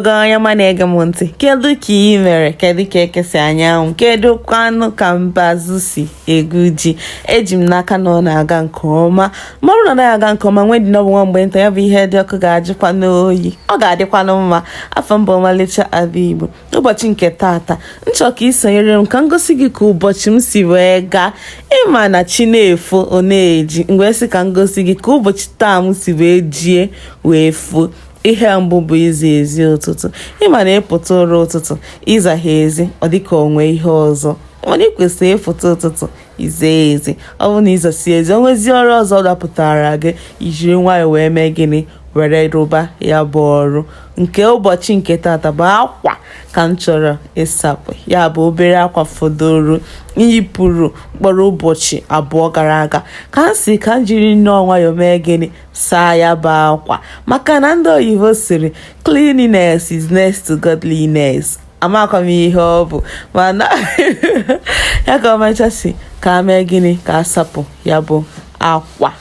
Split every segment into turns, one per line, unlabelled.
Gị onye ọma na-ege m ntị, kedu ka ị mere? Kedu ka eke si anyanwụ? Kedu kwanụ ka mbazụ si egwu ji? Eji m n'aka na ọ na-aga nke ọma. Ma ọ bụrụ na ọ naghị aga nke ọma, nwee dị n'ọbụ nwa mgbe nta ya bụ ihe dị ọkụ ga-ajụkwa n'oyi, ọ ga-adịkwanụ mma. Afa m bụ Ọmalịcha Ada Igbo. Ụbọchị nke tata, m chọrọ ka ị sonyere m ka m gosi gị ka ụbọchị m si wee gaa. Ịma na chi na-efo ọ na-eji, m wee sị ka m gosi gị ka ụbọchị taa m si wee jie wee fo. Ihe mbụ bụ iza ezi ụtụtụ. Ịma na ịpụta ụra ụtụtụ ịzaghị ezi, ọ dịka o nwe ihe ọzọ, mana ị kwesịrị ịpụta ụtụtụ iza ezi. Ọ bụrụ na ịzasi ezi, o nwezi ọrụ ọzọ dapụtara gị, ijiri nwayọọ wee mee gịnị, were rụba ya bụ ọrụ. Nke ụbọchị nke tata bụ akwa ka m chọrọ ịsapụ, ya bụ obere akwa fọdụrụ yipụrụ mkpọrọ ụbọchị 2 gara aga, ka m si ka m jiri nnọọ nwayọọ mee gịnị, saa ya bụ akwa, maka na ndị oyibo sịrị cleanliness is next to godliness. Amakwa m ihe ọ bụ, mana ya ka ọmacha si ka mee gịnị, ka asapụ ya bụ akwa.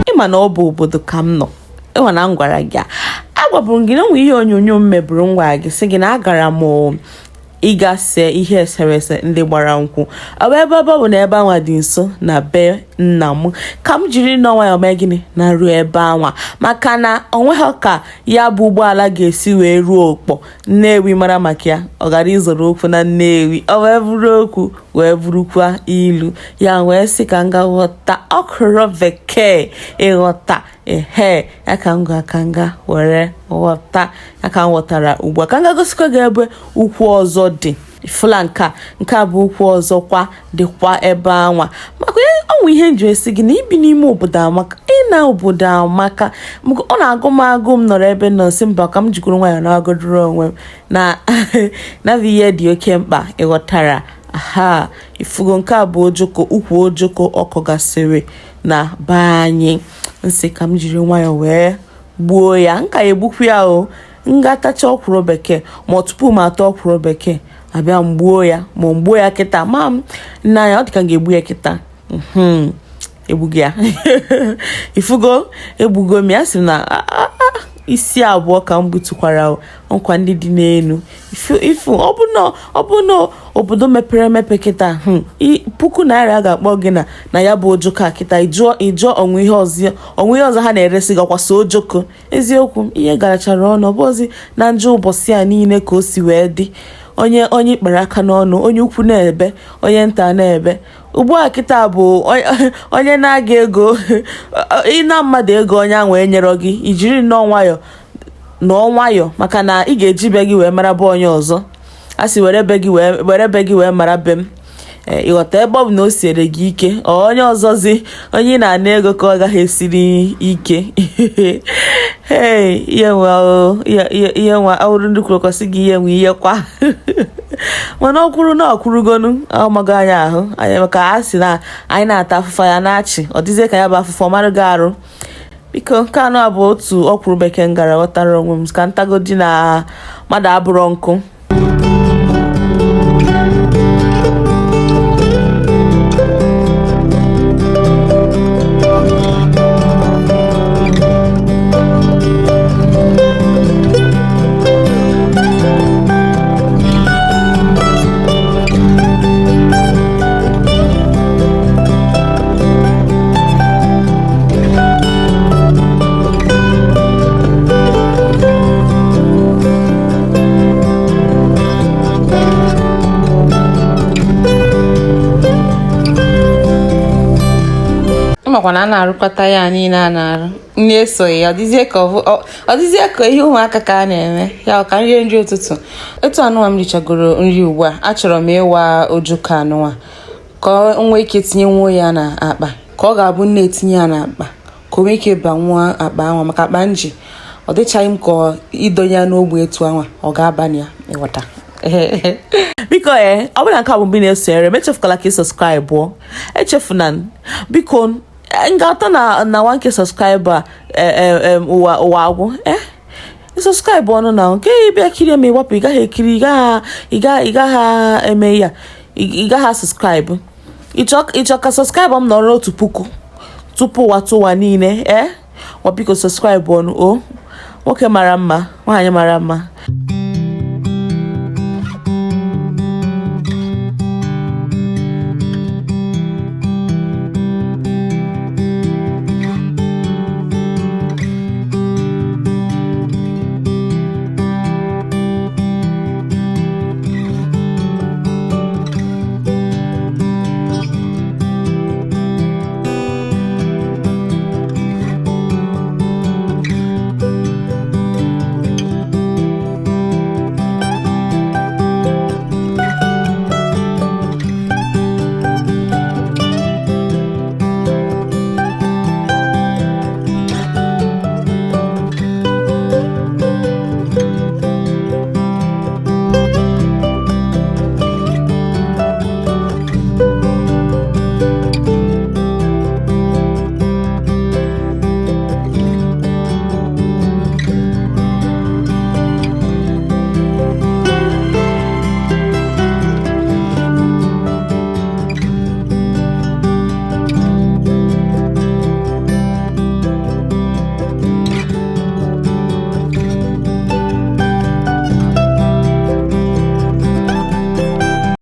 Ịma na ọ bụ obodo ka m nọ, ịma na m gwara gị, agwabụrụ m gị na onwe ihe onyonyo m meburu, m gwara gị sị gị na agara m ịga see ihe eserese ndị gbara nkwụ. Ọ bụ ebe ọ bụ na ebe anwa dị nso na be nna m, ka m jiri nnọọ nwayọọ mee gịnị, na ruo ebe anwa, maka na onweghị ka ya bụ ụgbọala ga-esi wee ruo Okpor Nnewi mara maka ya, ọ gara ịzọrọ okwu na Nnewi, ọ wee bụrụ okwu wee bụrụkwa ilu. Ya wee sị ka m ga ghọta ọkụrụ bekee, ịghọta ehe ya ka m ga ka m ga were ghọta ya ka m ghọtara ugbu a. Ka m ga gosikwa gị ebe ukwu ọzọ dị. Ifụla nke a, nke a bụ ukwu ọzọ kwa dịkwa ebe anwa, maka ọ nwe ihe nji esi gị na ibi n'ime obodo amaka, ịna obodo amaka. Ọ na-agụ m agụ m nọrọ ebe nọ si mba ka m jikwuru nwayọọ na agụdụrụ onwe m na na bụ ihe dị oke mkpa, ịghọtara. Aha, ifugo nke a bụ ojoko, ukwu ojoko ọ kọgasịrị na be anyị. Nsị ka m jiri nwayọọ wee gbuo ya, nka egbukwu ya o, nga tacha ọkwụrụ bekee, ma tupu m ata ọkwụrụ bekee abịa m gbuo ya, ma m gbuo ya kịta, ma m nna ya ọ dị ka m ga-egbu ya kịta. Egbugo ya. Ifugo egbugo m ya, sị na isi 2 ka m gbutukwara nkwa ndị dị n'elu. Ifu ọ bụ na obodo mepere emepe kịta, 1000 naira a ga-akpọ gị na ya bụ ojoko a kịta, ịjụọ onwe ihe ọzọ ha na-eresi gị, ọkwa so ojoko. Eziokwu, ihe garachara ọnụ, ọ bụzi na njọ ụbọchị a niile ka o si wee dị. Onye kpara aka n'ọnụ, onye ukwu na-ebe, onye nta na-ebe. Ugbu a kịta bụ onye na-aga ego, ịna mmadụ ego onye ahụ enyere gị, ijiri nnọọ nwayọọ nọọ nwayọọ, maka na ị ga-eji be gị wee mara be onye ọzọ. A sị were be gị wee mara be m. Ịghọta ebe ọ bụ na o siere gị ike, onye ọzọzi onye ị na-ana ego ka ọ gaghị esiri ike. Hey, ihe nwe awụrụ ndị kwuru kwasị gị ihe nwe ihe kwa. Mana ọ kwuru na ọ kwurugonu, ọ mago anyị ahụ anyị, maka a sị na anyị na-ata afụfa ya na-achị, ọ dịzie ka ya bụ afụfa ọ marụ gị arụ. Biko, nke anọ a bụ otu ọkwụrụ bekee m gara ghọtara onwe m ka ntagodi na mmadụ abụrọ nkụ.
Ịmakwa na a na-arụkọta ya niile a na-arụ nri esoghị ya, ọ dịzie ka ihe ụmụaka ka a na-eme ya. Ka m rie nri ụtụtụ etu anụnwa m richagoro nri ugbu a, achọrọ m ịwa ojoko anụnwa ka o nwee ike tinyenwuo ya n'akpa, ka ọ ga-abụ nne etinye ya n'akpa, ka o nwee ike banwuo akpa anwa, maka akpa nji ọ dịchaghị m ka idonye ya n'ogbe etu anwa ọ ga-aba na ya, ịghọta.
Biko, ee, ọ bụrụ na nke a bụ mgbe ị na-esonyere m, echefukwala ka ị subscribe. Echefuna biko. M ga-atọ na 1K subscriber ụwa ụwa agwụ. Ee, subscribe ọnụ na nke ịbịa kirie ma ịgbapụ, ị gaghị ekiri, ị gaghị eme ya, ị gaghị subscribe. Ịchọ ka subscribe m nọrọ 1000 tupu ụwa tụwa niile? Ee, gwa biko, subscribe ọnụ. O nwoke mara mma, nwaanyị mara mma.